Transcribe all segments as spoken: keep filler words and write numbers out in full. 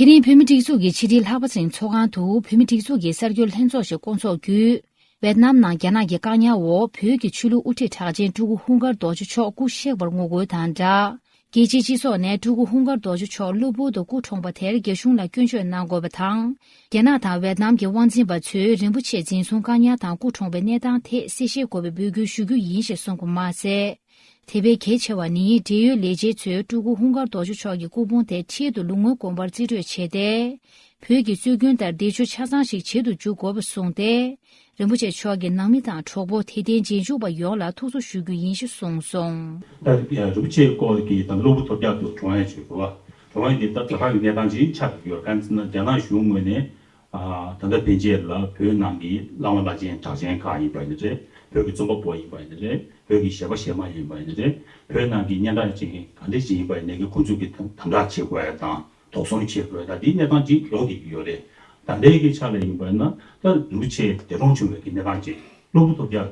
དེ་རིང་བོད་མིའི་སྒྲིག་འཛུགས་ཀྱི་ཕྱི་དྲིལ་ལྷག་པ་སེང་ཚོགས་ཁང་དུ་བོད་མིའི་སྒྲིག་འཛུགས་ཀྱི་གསར་འགོད་ལྷན་ཚོགས་ཤིག་བསྐོང་ཚོགས་བརྒྱུད། ཝེད་ནམ་ནང་རྒྱ་ནག་གི་བཀག་ཉར་འོག་བོད་ཀྱི་ཆོས་ལུགས་དབུ་ཁྲིད་གྲགས་ཅན་སྤྲུལ་སྐུ་ཧུན་གར་རྡོ་རྗེ་མཆོག་སྐུ་གཤེགས་པར་ངོ་རྒོལ་དང་སྦྲགས། རྒྱལ་སྤྱིའི་སྤྱི་ཚོགས་ནས་སྤྲུལ་སྐུ་ཧུན་གར་རྡོ་རྗེ་མཆོག་གློ་བུར་དུ་སྐུ་གྲོངས་པ་དེར་རྒྱ་གཞུང་ལ་སྐྱོན་བརྗོད་གནང་དགོས་པ་དང་། རྒྱ་ནག་དང་ཝེད་ནམ་གྱི་དབང་འཛིན་པ་ཚོས་རིན་པོ་ཆེ་འཛིན་བཟུང་བཀག་ཉར་དང་སྐུ་གྲོངས་པའི་གནས་སྟངས་ཐད་གསལ་བཤད་དགོས་པའི་འབོད་སྐུལ་ཞུ་རྒྱུ་ཡིན་ཞེས་གསུངས་པ་མ་ཟད། དེ་བས་གལ་ཆེ་བ་ནི་འབྲེལ་ཡོད་ལས་བྱེད་ཚོས་སྤྲུལ་སྐུ་ཧུན་གར་རྡོ་རྗེ་མཆོག་གི་སྐུ་ཕུང་དེ་འཕྲལ་དུ་ལུང་དངུལ་དགོན་པར་རྩིས་སྤྲོད་བྱས་ཏེ། བོད་ཀྱི་སྲོལ་རྒྱུན་ལྟར་འདས་མཆོད་ཆ་ཚང་ཞིག་བྱེད་དུ་འཇུག་དགོས་པ་གསུངས་ཏེ། རིན་པོ་ཆེ་མཆོག་གི་ནང་མི་དང་གྲོགས་པོ་དད་ལྡན་རྗེས་འཇུག་པ་ཡོངས་ལ་ཐུགས་གསོ་ཞུ་རྒྱུ་ཡིན་ཞེས་གསུངས་སོང་། ད་རིན་པོ་ཆེའི་སྐོར་གྱི་ད་གློ་བུར་ཐོལ་རྒྱག་ཏུ་གྲོངས་ཡས་བྱོས་དགོས་པ། གྲོངས་ཡས་དེ་ད་ད་ལྟ་གི་གནས་སྟངས་ཅིག་ཆགས་ཀྱི་ཡོད། གང་ཟེར་ན་རྒྱ་ནག་གཞུང་ངོས་ནས། ཨ། ད་ལྟ་ཕན་ཆད་ལ་བོད་ནང་གི་བླ་མ་བླ་ཆེན་གྲགས་ཅན་ཁག་ཡིན་པ་ཡིན་ན་རེད། བོད་ཀྱི་རྩོམ་པ་པོ་ཡིན་པ་ཡིན་ན་རེད། བོད་ཀྱི་གཞས་པ་གཞས་མ་ཡིན་པ་ཡིན་ན་རེད། བོད་ནང་གི་སྙན་གྲགས་ཅན་ག་འདྲ་ཞིག་ཡིན་པ་ཡིན་ནའི་ཁོང་ཚོ་གི་དམ་དམ་དྲག་བྱེད་དགོས་ཡ་དང་དོགས་ཟོན་བྱེད་དགོས་ཡ་དང་དེའི་གནས་སྟངས་ཅིག་ཡོང་བསྡད་ཀྱི་ཡོད་རེད། ད་ལྟའི་གི་ཆ་ལ་ཡིན་པ་ཡིན་ན་ད་རིན་པོ་ཆེ་འདས་གྲོངས་བྱུང་བའི་གི་གནས་སྟངས་ཅིག་གློ་བུར་ཐོལ་རྒྱག་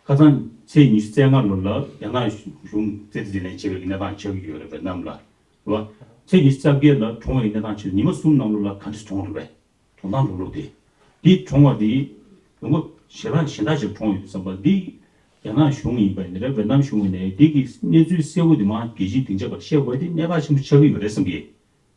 ཁ་སང་ཚེས་ཉི་ཤུ་རྩ་ལྔ་ལོ་ལ་རྒྱ་ནག་གཞུང་རྩིས་སྤྲོད་ལེན་བྱེད་པའི་གནས་སྟངས་ཆགས་ཀྱི་ཡོད་རེད། ཝེ་ནམ་ལ། རེད་བ། ཚེས་ཉི་ཤུ་རྩ་བརྒྱད་ལ་གྲོངས་པའི་གནས་སྟངས་ཆགས། ཉི་མ་གསུམ་ནང་ལོགས་ལ་ག་འདྲ་གྲོངས་རེད་པས། གྲོངས་སྟངས་ལོ་ལོ་དེ། འདི་གྲོངས་པ་དེ་ལུང་པ་ཞེ་དྲག་གཞན་དག་ཅིག་གྲོངས་ཡོད་བསམ་པ་འདི། རྒྱ་ནག་གཞུང་ཡིན་པ་ཡིན་ན་རེད། ཝེ་ནམ་གཞུང་ཡིན་ནའི་འདི་གི་གནས་ཚུལ་གསལ་བོ་དེ་མར་རྒྱལ་སྤྱིའི་སྡིངས་ཆ་བར་བཤད་དགོས་དེ་གནད་འགག་ཆེན་པོ་ཆགས་ཀྱི་ཡོད་རེད་བསམ་གི། རེད་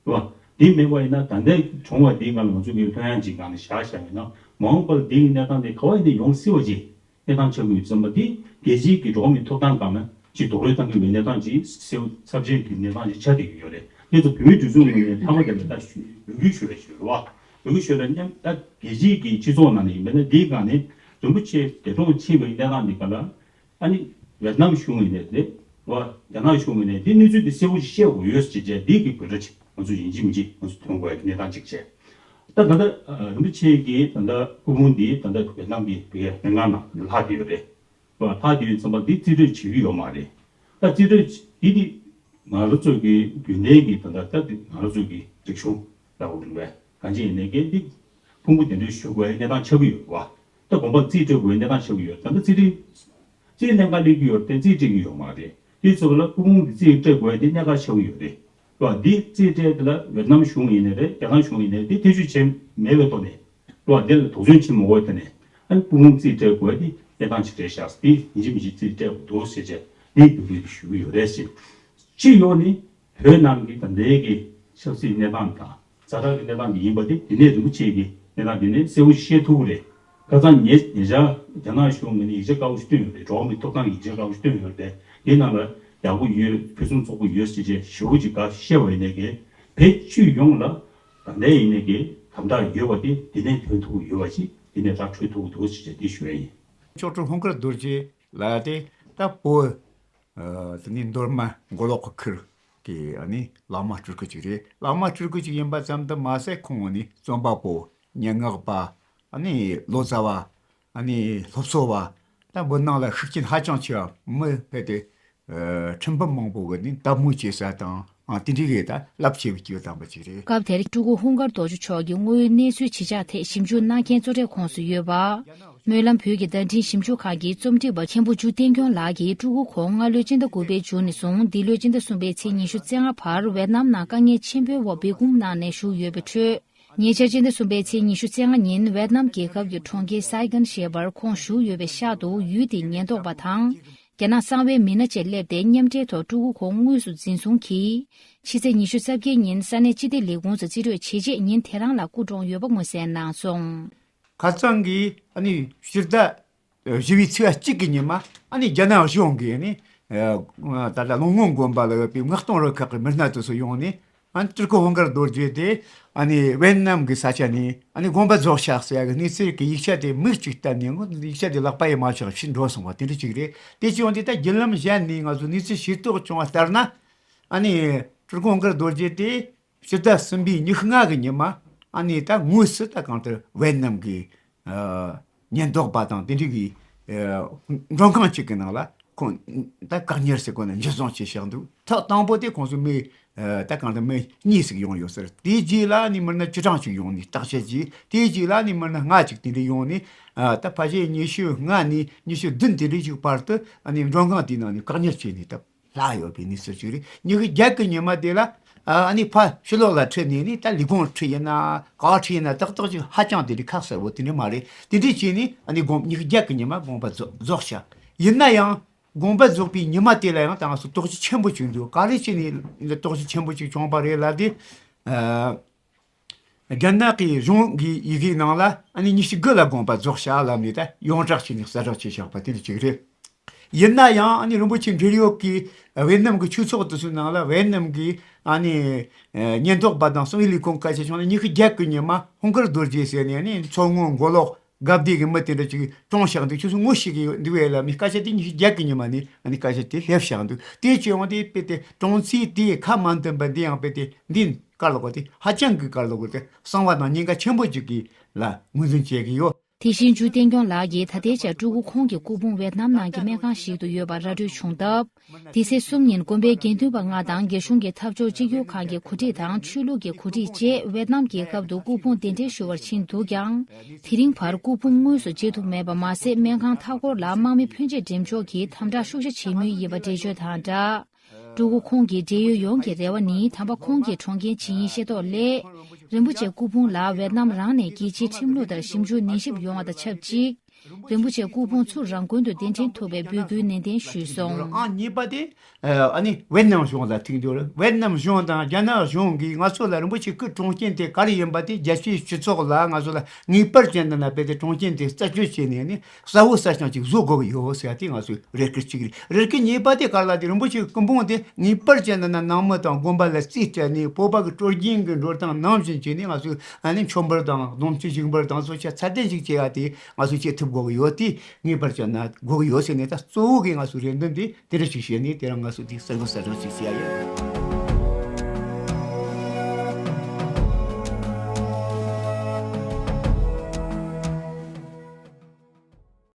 བ། དེ་མེད་པ་ཡིན་ན་ད་ལྟའི་གྲོངས་པ་འདིའི་སྒང་ལ་ང་ཚོ་གི་ལྷོད་ཡངས་ཅིག་སྒང་ནས་བཞག་བཞག་ཡིན་ན་མ་འོངས་པར་འདི་གི་གནས་སྟངས་དེ་ག་བ་ཡིན་ནའི་ཡོང་སྲིད་པ་ཅིག་གནས་སྟངས་ཆགས་ཀྱི་ཡོད་བསམ་པ་འདི་རྒྱལ་སྤྱིའི་གི་འགྲོ་བ་མིའི་ཐོབ་ཐང་སྒང་ལ་ཅིག་རྡོག་རོལ་བཏང་གི་ཡོད་པའི་གནས་སྟངས་ཅིག་གསལ་པོ་ཚབས་ཆེན་གྱི་གནས་སྟངས་ཅིག་ཆགས་བསྡད་ཀྱི་ཡོད་རེད། དེ་ཚོ་བོད་མིའི་སྒྲིག་འཛུགས་ངོས་ནས་མཐའ་མ་དེ་ལ་ད་ཞུ་འབོད་སྐུལ་ཞུ་རེ་ཞུ་རེད་བ། འབོད་སྐུལ་ཞུ་རེ་མཉམ་ད་རྒྱལ་སྤྱིའི་གི་སྤྱི་ཚོགས་ནང་ནས་ཡིན་པ་ན་འདིའི་སྒང་ནས་རིན་པོ་ཆེ་འདས་གྲོངས་ཕྱིན་པའི་གནས་སྟངས་འདི་ག་ལ། ཨ་ནི་ཝེ་ནམ་གཞུང་ཡིན་ནའི་རེད་བ། རྒྱ་ནག་གཞུང་ཡིན་ནའི་འདི་གནས་ཚུལ་འདི་གསལ་པོ་ཞིག་བཤད་དགོས་ཡོད་ཟེར་བྱས་འདི་གི་དགོད་སྒྲ་ཅིག་ང་ཚོ་ཡིན་གཅིག་མིན་གཅིག་ང་ཚོ་ཐོན་དགོས་ཡ་གི་གནས་སྟངས་ཅིག་བྱས། ད་ད་ལྟ་རིན་པོ་ཆེ་གི་ད་ལྟ་སྐུ་ཕུང་འདི་ད་ལྟ་ཝེ་ནམ་གི་བི་ཡ་སྨན་ཁང་ནང་ལྷག་གི་ཡོད་རེད་བ། ལྷག་གི་ཡོད་ཙམ་པ་འདི་རྩིས་སྤྲོད་བྱེད་ཀྱི་ཡོད་མ་རེད། ད་རྩིས་སྤྲོད་འདི་འདི་ང་རང་ཚོ་གི་རྒྱུན་ལྡན་གྱི་ད་ལྟ་ད་ང་རང་ཚོ་གི་རིག་གཞུང་ལ་འོ་རིག་པས་གང་ཅི་ཡིན་ནའི་གལ་ཏེ་ཕུང་པོ་གདན་འདྲེན་ཞུ་དགོས་ཡ་གནས་སྟངས་ཆགས་ཀྱི་ཡོད་རེད་བ། ད་དགོན་པ་རྩིས་སྤྲོད་དགོས་ཡ་གནས་སྟངས་ཆགས་ཀྱི་ཡོད། ད་ལྟ་རྩིས་སྤྲོད་རྩིས་གནད་འགག་སླེབས་ཀྱི་ཡོད་རེད་དེ་རྩིས་སྤྲད་ཀྱི་ཡོད་མ་རེད། དེ་ཚོ་ལ་སྐུ་ཕུང་གི་རྩིས་སྤྲད་དགོས་ཡ་དེ་གནད་འགག་ཆགས་ཀྱི་ཡོད་རེད་བ། འདི་རྩིས་སྤྲད་དེ་ལ་ཝེ་ནམ་གཞུང་ཡིན་ནའི་རེད། རྒྱ་ནག་གཞུང་ཡིན་ནའི་དེ་ཐེ་བྱུས་བྱས་མེད་པའི་ཐོག་ནས་རེད་བ། དེ་ལ་དོགས་ཟོན་བྱེད་མ་དགོས་ཡ་དེ་ནས་ཨ་ནི་སྐུ་ཕུང་རྩིས་སྤྲད་དགོས་ཡ་དེ་གནས་སྟངས་ཅིག་རེད་ཤག་དེ་ཡིན་གཅིག་མིན་གཅིག་རྩིས་སྤྲད་དགོས་འདུག་ཟེར་བྱས་དེ་འབོད་སྐུལ་ཞུ་གི་ཡོད་རེད་ཟེར། སྤྱི་ཡོངས་ནས་བོད་ནང་གི་ད་ལྟའི་གི་ཆབ་སྲིད་གནས་སྟངས་དང་ཛ་དྲག་གི་གནས་སྟངས་དེ་ཡིན་པ་དེ་དེ་ནས་རིན་པོ་ཆེ་གི་གནས་སྟངས་དེ་ནས་གསལ་པོ་ཤེས་ཐུབ་ཀྱི་རེད། ཁ་སང་ཉེ་ཉེ་ཆར་རྒྱ་ནག་གཞུང་ངོས་ནས་ཡིག་ཆ་དཀར་པོ་ཞིག་བཏོན་ཡོད་རེད། འགྲོ་བ་མིའི་ཐོབ་ཐང་གི་ཡིག་ཆ་དཀར་པོ་ཞིག་བཏོན་ཡོད་རེད། དེ་ནང་ལ་ཡག་པོ་ཡོད། ཕུན་སུམ་ཚོགས་པོ་ཡོད་ཟེར་བྱས་ཞེ་པོ་ཅིག་ག་བཤད་པ་ཡིན་ནའི་གི་བོད་སྤྱི་ཡོངས་ལ་ད་ལྟའི་ཡིན་ནའི་གི་དམ་དྲག་ཡོད་པ་དེ་དེ་ནས་ཐོན་ཐུབ་ཀྱི་ཡོད་པ་ཅིག་དེ་ནས་ར་འཕྲོད་ཐུབ་ཀྱི་འདུག་ཟེར་བྱས་དེ་ཞུ་ཡ་ཡིན། མཆོག་སྤྲུལ་ཧུན་གར་རྡོ་རྗེ་ལ་དེ་ད་བོད། ཨ། དེ་ནས་མདོ་སྨད་མགོ་ལོག་གི་ཁུལ་གྱི་ཨ་ནི་བླ་མ་སྤྲུལ་སྐུ་ཅིག་རེད། བླ་མ་སྤྲུལ་སྐུ་ཅིག་ཡིན་པ་ཙམ་དུ་མ་ཟད་ཁོང་ནི་རྩོམ་པ་པོ། སྙན་ངག་པ། ཨ་ནི་ལོ་ཙཱ་བ། ཨ་ནི་སློབ་གསོ་བ། ད་བོད་ནང་ལ་ཤུགས་རྐྱེན་ཧ་ཅང་ཆེ་བ། མི་ཕལ་ཏེ་ཨ་ཁྲི་འབུམ་མང་པོ་གི་ནི་དད་མོས་བྱེད་ས་དང་། ཨ། དེ་འདྲའི་གི་ད་རླབས་ཆེ་བའི་སྐྱེས་བུ་དམ་པ་ཅིག་རེད། སྐབས་དེར་སྤྲུལ་སྐུ་ཧུན་གར་རྡོ་རྗེ་མཆོག་གི་དངོས་ཡོད་གནས་ཚུལ་ཇི་ཆགས་ཐད་ཞིབ་འཇུག་གནང་མཁན་གཙོ་གྲས་ཁོངས་སུ་ཡོད་པ། སྨོན་ལམ་བོད་ཀྱི་བརྡ་འཕྲིན་ཞིབ་འཇུག་ཁང་གི་རྩོམ་སྒྲིག་པ་མཁན་པོ་འཇུ་བསྟན་སྐྱོང་ལགས་ཀྱིས་སྤྲུལ་སྐུ་ཁོང་སྔ་ལོའི་སྤྱི་ཟླ་དགུ་པའི་མཇུག་ནས་བཟུང་འདི་ལོའི་སྤྱི་ཟླ་གསུམ་པའི་ཚེས་ཉི་ཤུ་རྩ་ལྔ་བར་ཝེད་ནམ་ནང་དཀའ་ངལ་ཆེན་པོའི་འོག་སྦས་སྐུང་གནང་ནས་བཞུགས་ཡོད་པའི་ཁྲོད། ཉེ་ཆར་སྤྱི་ཟླ་གསུམ་པའི་ཚེས་ཉི་ཤུ་རྩ་ལྔ་ཉིན་ཝེད་ནམ་རྒྱལ་ཁབ་ཀྱི་གྲོང་ཁྱེར་སའི་གན་ཞེས་པར་ཁོང་བཞུགས་ཡོད་པའི་ཤག་ཏུ་ཡུལ་དེའི་ཉེན་རྟོག་པ་དང་། རྒྱ་ནག་གསང་བའི་མི་སྣ་བཅས་སླེབས་ཏེ་མཉམ་འབྲེལ་ཐོག་སྤྲུལ་སྐུ་ཁོང་དངོས་སུ་འཛིན་བཟུང་གིས། ཕྱི་ཚེས་ཉི་ཤུ་རྩ་བརྒྱད་ཉིན་ས་གནས་སྤྱི་བདེ་ལས་ཁུངས་སུ་རྩིས་སྤྲོད་བྱས་རྗེས་ཉིན་དེ་རང་ལ་སྐུ་གྲོངས་ཡོད་པ་མངོན་གསལ་གནང་སོང་། ཁ་སང་གི་ཨ་ནི་ཕྱི་ཟླ་བཞི་པའི་ཚེས་གཅིག་གི་ཉིན་མ་ཨ་ནི་རྒྱ་ནག་གཞུང་གིས་ཨ་ནི་ད་ལྟ་ལུང་སྔོན་དགོན་པ་ལ་ཡོད་པའི་མངགས་གཏོང་རུ་ཁག་གི་མི་སྣ་དེ་ཚོ་ཡོང་ནས། ཨ་ནི་སྤྲུལ་སྐུ་ཧུན་གར་རྡོ་རྗེ་དེ་ཨ་ནི་ཝེད་ནམ་གྱི་ས་ཆ་ནས་ཨ་ནི་དགོངས་པ་རྫོགས་ཤག་ཟེར་ཡ་གི་གནས་ཚུལ་གྱི་ཡིག་ཆ་དེ་མིག་གཅིག་བལྟས་ནས་ཡིག་ཆ་དེ་ལག་པ་ཡི་མ་ཆགས་ཕྱིར་འགྲོ་སོང་བ་དེ་འདྲ་ཅིག་རེད། དེ་བྱུང་དུས་ད་བརྒྱུད་ལམ་གཞན་ནས་ང་ཚོ་གནས་ཚུལ་ཤེས་རྟོགས་བྱུང་བ་ལྟར་ན། ཨ་ནི་སྤྲུལ་སྐུ་ཧུན་གར་རྡོ་རྗེ་དེ་ཕྱི་ཟླ་གསུམ་པའི་ཉི་ཤུ་ལྔ་གི་ཉིན་མ་ཨ་ནི་ད་དངོས་སུ་ད་གང་ལྟར་ཝེད་ནམ་གྱི་ཨ་ཉེན་རྟོག་པ་དང་དེ་འདྲ་གི་ཨ་མགྲོན་ཁང་གཅིག་གི་ནང་ལ་ཁོང་ད་བཀག་ཉར་ཟེར་དགོས་ན་འཇུ་བཟུང་བྱས་བཞག་འདུག་ཐོག་དང་པོ་དེ་ཁོང་ཚོ་མི་ཨ་ད་གང་ལྟར་མི་གཉིས་ཤིག་ཡོང་ཡོད་ཟེར། དེའི་རྗེས་ལ་ནི་མི་སྣ་བཅུ་གྲངས་ཤིག་ཡོང་ནས་བརྟག་དཔྱད་བྱས། དེའི་རྗེས་ལ་ནི་མི་སྣ་ལྔ་ཅིག་དེ་འདྲ་ཡོང་ནས་ཨ་ད་ཕལ་ཆེར་ཉི་ཤུ་ལྔ་ནས་ཉི་ཤུ་བདུན་དེ་རིགས་ཤིག་བར་དུ་ཨ་ནི་མགྲོན་ཁང་དེའི་ནང་ནས་བཀག་ཉར་བྱས་ནས་ད། ལྷག་ཡོད་པའི་གནས་ཚུལ་ཞིག་རེད། ཉི་ཤུ་བརྒྱད་ཀྱི་ཉི་མ་དེ་ལ་ ཨ་ནི་ཕ་ཕྱི་ལོགས་ལ་ཁྲིད་ནས་ནི་ད་ལས་ཁུངས་ཁྲིད་ཡིན་ན་ག་བ་ཁྲིད་ཡིན་ན་ཏག་ཏག་ཅིག་ཧ་ཅང་དེ་འདྲའི་ཁག་གསལ་བོ་དེ་འདྲ་མ་རེད། དེ་འདྲ་བྱས་ནས་ཨ་ནི་དགོངས་ཉི་ཤུ་བརྒྱད་ཀྱི་ཉི་མ་དགོངས་པ་རྫོགས་རྫོགས་བྱ། ཡིན་ན་ཡང་དགོངས་པ་རྫོགས་པའི་ཉི་མ་དེ་ལ་ཡང་ད་ང་ཚོ་དོགས་གཞི་ཆེན་པོ་ཅིག་འདུག་ག་རེ་བྱས་ནས་དོགས་གཞི་ཆེན་པོ་ཅིག་བྱུང་བ་རེད་ལབ་དུས། ཨ། རྒྱ་ནག་གི་གཞུང་གི་ཡི་གེའི་ནང་ལ་ཨ་ནི་ཉི་ཤུ་དགུ་ལ་དགོངས་པ་རྫོགས་བྱ་ལབ་ནས་ད་ཡོངས་གྲགས་བྱས་ནས་གསལ་བསྒྲགས་བྱས་བཞག་པ་དེ་ལ་གཅིག་རེད། ཡིན་ན་ཡང་ཨ་ནི་རིན་པོ་ཆེ་འབྲེལ་ཡོད་ཀྱི་ཝེ་ནམ་གྱི་ཆོས་ཚོགས་དེ་ཚོའི་ནང་ལ་ཝེ་ནམ་གྱི་ཨ་ནི་ཉེན་རྟོག་པ་དང་གསང་བའི་ལས་ཁུངས་སྐད་ཆ་བྱུང་ན་ཉི་ཤུ་བརྒྱད་ཀྱི་ཉི་མ་ཧུང་གར་རྡོ་རྗེ་ཟེར་ནས་ཨ་ནི་མཚོ་སྔོན་མགོ་ལོག་དགའ་བདེ་གི་མི་དེ་འདྲ་ཅིག་གྲོངས་བཞག་འདུག་ཁྱོད་ཚོ་ངོ་ཤེས་ཀྱི་ཡོད་འདུག་བས་ལ་མི་སྐད་ཆ་དེ་ཉི་ཤུ་བརྒྱད་ཀྱི་ཉི་མ་ནས་ཨ་ནི་སྐད་ཆ་དེ་སླེབས་བཞག་འདུག་དེ་བྱས་ཡོང་དེ་དཔེ་དེ་གྲོངས་ཚེ་དེ་ཁ་མ་འདོན་པ་འདི་ཡང་དཔེ་དེ་འདི་དཀར་ལོག་དེ་ཧ་ཅང་གི་དཀར་ལོག་དེ་གསང་བ་དང་ཉེན་ཁ་ཆེན་པོ་ཅིག་གི་ལ་ངོས་འཛིན་བྱེད་ཀྱི་ཡོད། དེ་བཞིན་ཇུ་བསྟན་སྐྱོང་ལགས་ཀྱིས་ད་ལྟའི་ཆར་ཀྲུའུ་གུ་ཁོང་གི་སྐུ་ཕུང་ཝེད་ནམ་ནང་གི་སྨན་ཁང་ཞིག་ཏུ་ཡོད་པ་ར་སྤྲོད་བྱུང་སྟབས། འདི་ཚེས་གསུམ་ཉིན་དགོན་པའི་དགེ་འདུན་པ་ལྔ་དང་རྒྱ་གཞུང་གི་འཐབ་ཕྱོགས་གཅིག་གྱུར་ཁང་གི་གོ་སྒྲིག་དང་ཆོས་ལུགས་ཀྱི་གོ་སྒྲིག་བཅས་ཝེད་ནམ་རྒྱལ་ཁབ་ཏུ་སྐུ་ཕུང་གདན་འདྲེན་ཞུ་བར་ཕྱིན་འདུག་ཀྱང་། དེ་རིང་བར་སྐུ་ཕུང་དངོས་སུ་མཇལ་ཐུབ་མེད་པ་མ་ཟད། སྨན་ཁང་མཐའ་འཁོར་ལ་དམག་མི་ཕོན་ཆེ་འགྲེམས་འཇོག་གིས་དམ་དྲག་ཤུགས་ཆེ་བྱེད་མུས་ཡིན་པ་འགྲེལ་བརྗོད་དང་སྦྲགས། ཀྲུའུ་གུ་ཁོང་གི་འབྲེལ་ཡོད་ཡོངས་ཀྱི་རེ་བ་ནི། དམ་པ་ཁོང་གི་གྲོངས་རྐྱེན་ཇི་ཡིན་ཤེས་རྟོགས་སླད། རིན་པོ་ཆེ་སྐུ་ཕུང་ལ་ཝེད་ནམ་རང་ནས་རྒྱལ་སྤྱིའི་ཁྲིམས་ལུགས་ལྟར་ཞིབ་འཇུག་ནན་ཞིབ་ཡོང་བ་དང་ཆབས་ཅིག་རིན་པོ་ཆེ་སྐུ་ཕུང་ཚུར་རང་དགོན་དུ་གདན་འདྲེན་ཐུབ་པའི་འབོད་སྐུལ་ནན་ཏན་ཞུས་སོང་། ཨང་གཉིས་པ་དེ་ཨ་ནི་ཝེད་ནམ་གཞུང་ལ་ཐུག་འདུག་ཝེད་ནམ་གཞུང་དང་རྒྱ་ནག་གཞུང་གིས་ང་ཚོ་ལ་རིན་པོ་ཆེ་སྐུ་གྲོངས་རྐྱེན་དེ་ག་རེ་ཡིན་པ་དེ་རྒྱལ་སྤྱིའི་སྤྱི་ཚོགས་ལ་ང་ཚོ་ལ་ངེས་པར་ཅན་དུ་ན་དཔེ་དེ་གྲོངས་རྐྱེན་དེ་རྩད་གཅོད་བྱས་ནས་ནི་གསལ་བོ་གསལ་རྐྱང་ཅིག་བཟོ་དགོས་ཀྱི་ཡོད་ཟེར་ཏེ་ང་ཚོས་རེ་སྐུལ་གཅིག་རེད། རེ་སྐུལ་གཉིས་པ་དེ་ག་རེ་ལབ་དེ་རིན་པོ་ཆེའི་སྐུ་ཕུང་དེ་ངེས་པར་ཅན་དུ་ན་ནང་མི་དང་དགོན་པ་ལ་རྩིས་སྤྲད་ནས་བོད་པ་གི་སྲོལ་རྒྱུན་གྱི་འགྲོ་སྟངས་ནང་བཞིན་བྱས་ནས་ང་ཚོས་ཨ་ནི་མཆོད་འབུལ་དང་སྡོམ་རྩིས་བཞེས་འབུལ་དང་སོགས་ཆ་ཚད་ལྡན་ཞིག་བྱེད་ཡ་དེ་ང་ཚོས་བྱེད་ཐུབ་དགོས་ཀྱི་ཡོད་དེ་ངེས་པར་ཅན་ན་དགོས་ཀྱི་ཡོད་ཟེར་ནས་ད་གཙོ་བོ་གི་ང་ཚོའི་རེ་འདུན་དེ་དེ་འདྲ་ཞིག་བྱས་ནས་དེ་རིང་ང་ཚོས་དེ་གསལ་པོ་གསལ་རང་ཞིག་བྱས་ཡ་ཡོད།